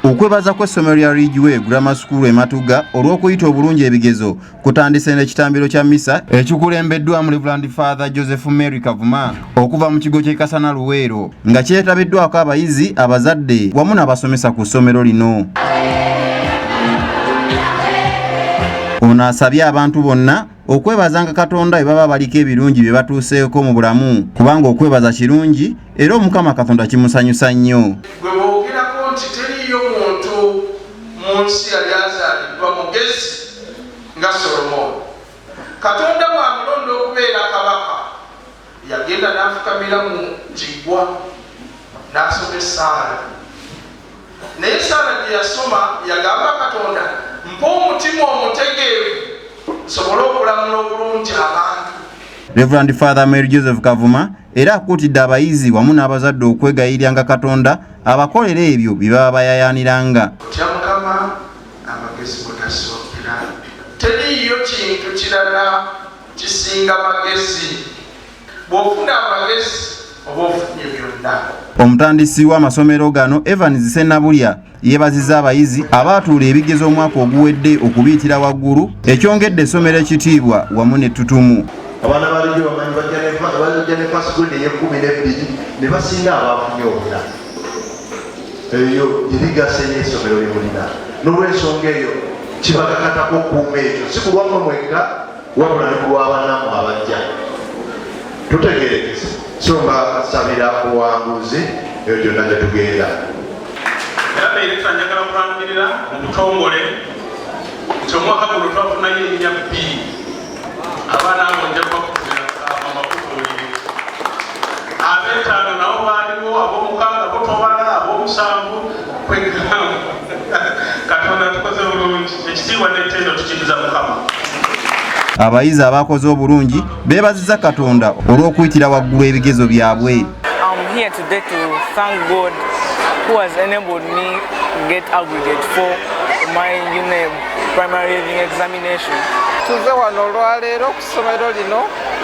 Okwebaza kw'essomero lya Ridgeway Grammar School e Matuga olw'okuyita obulungi ebigezo kutandise n'ekitambiro kya mmisa ekikulembeddwamu Reverend Father Joseph Mary Kavuma okuva mu kigo ky'e Kasana Luweero nga kyetabiddwako abayizi, abazadde wamu n'abasomesa ku ssomero lino. Ono asabye abantu bonna okwebazanga Katonda bwe baba baliko ebirungi bye batuuseeko mu bulamu kubanga okwebaza kirungi era Omukama Katonda kimusanyusa nnyo. Gwe boogerako nti teriiyo muntu mu nsi yali azaaliddwa mugezi nga Solomooni. Katonda bw'amulonda okubeera kabaka, yagenda n'afukamira mu kiggwa n'asoma essaala. Naye essaala gye yasoma yagamba Katonda, mpa omutima omutegeevu nsobole okulamula obulungi abantu. Reverend Father Mary Joseph Kavuma era akuutidde abayizi wamu n'abazadde okwegayiriranga Katonda abakolere ebyo bye baba bayayaaniranga. Otya Mukama, amagezi mwe gasookera. Teriiyo kintu kirala kisinga magezi. Bw'ofuna amagezi oba ofunye byonna. Omutandisi w'amasomero gano Evans Ssenabulya yeebazizza abayizi abaatuula ebigezo omwaka oguwedde okubiyitira waggulu ekyongedde essomero ekitiibwa wamu n'ettutumu. Abaana ba Ridgeway bamanyi bajja ne first grade ey'ekkumi n'ebbiri ne basinga abaafunye obuna. Eyo erigasa ey'essomero lye mulina. N'olw'ensonga eyo kibakakatako okukuuma ekyo si ku lwammwe mwekka wabula ne ku lwa bannammwe abajja. Tutegeerekese. So mbasabira buwanguzi eyo gyonna gye tugenda. Era Dayirekita njagala kulangirira mu butongole nti omwaka guno twafunayo erinnya bbiri. Abaana abo nja kubakubira amakubuulire. Ab'etaano nabo baaliwo, ab'omukaaga bo tobala, ab'omusanvu kwegamba. Katonda tukoze bulungi, ekitiibwa n'ettendo tukiriza Mukama. Abayizi abakoze obulungi beebazizza Katonda olw'okuyitira waggulu ebigezo byabwe. I'm here today to thank God who has enabled me get aggregate for my UNEB primary leaving examination. Tuze wano olwaleero ku ssomero lino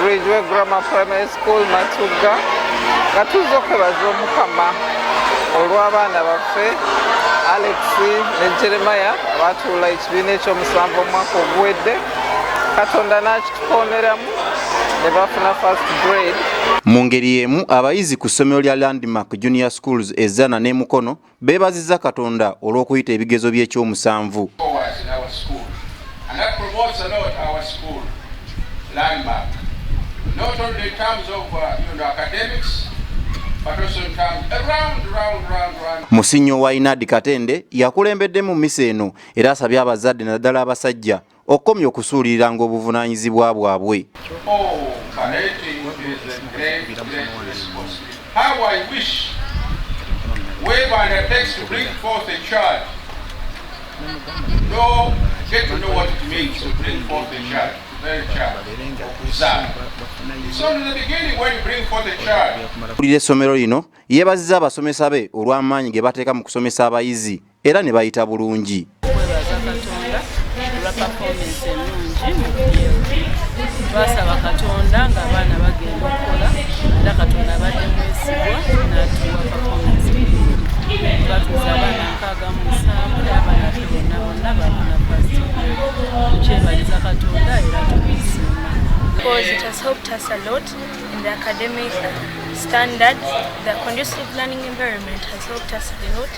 Ridgeway Grammar Primary School Matugga nga tuzze okwebaza Omukama olw'abaana baffe Alex ne Jeremiah abaatuula ekibiina ekyomusanvu omwaka oguwedde, Katonda n'akitukooneramu ne bafuna first grade. Mu ngeri y'emu abayizi ku ssomero lya Landmark Junior Schools e Zzana n'e Mukono beebazizza Katonda olw'okuyita ebigezo by'ekyomusanvu. Musinyo Wainadi Katende yakulembeddemu mmisa eno era asabye abazadde naddala abasajja okukomya okusuuliriranga obuvunaanyizibwa bwabwe. Akulira essomero lino yeebazizza abasomesa be olw'amaanyi ge bateeka mu kusomesa abayizi era ne bayita bulungi. Kwebaza Katonda olwa performance ennungi mu PLB. Twasaba Katonda ng'abaana bagenda okukola era Katonda abadde mwesigwa n'atuwa performance ennungi. Twatuuza abaana 67 naye abaana baffe bonna bonna bafuna first grade. Tukyebaliza Katonda era tumusiima. Because it has helped us a lot in the academic standards. The conducive learning environment has helped us a lot.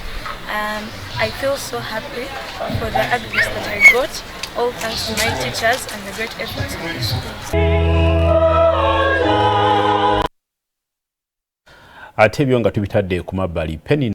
I feel so happy for the aggregates that I got, all thanks to my teachers and the great efforts of the school. Ate ebyo nga tubitadde ku mabbali, Penny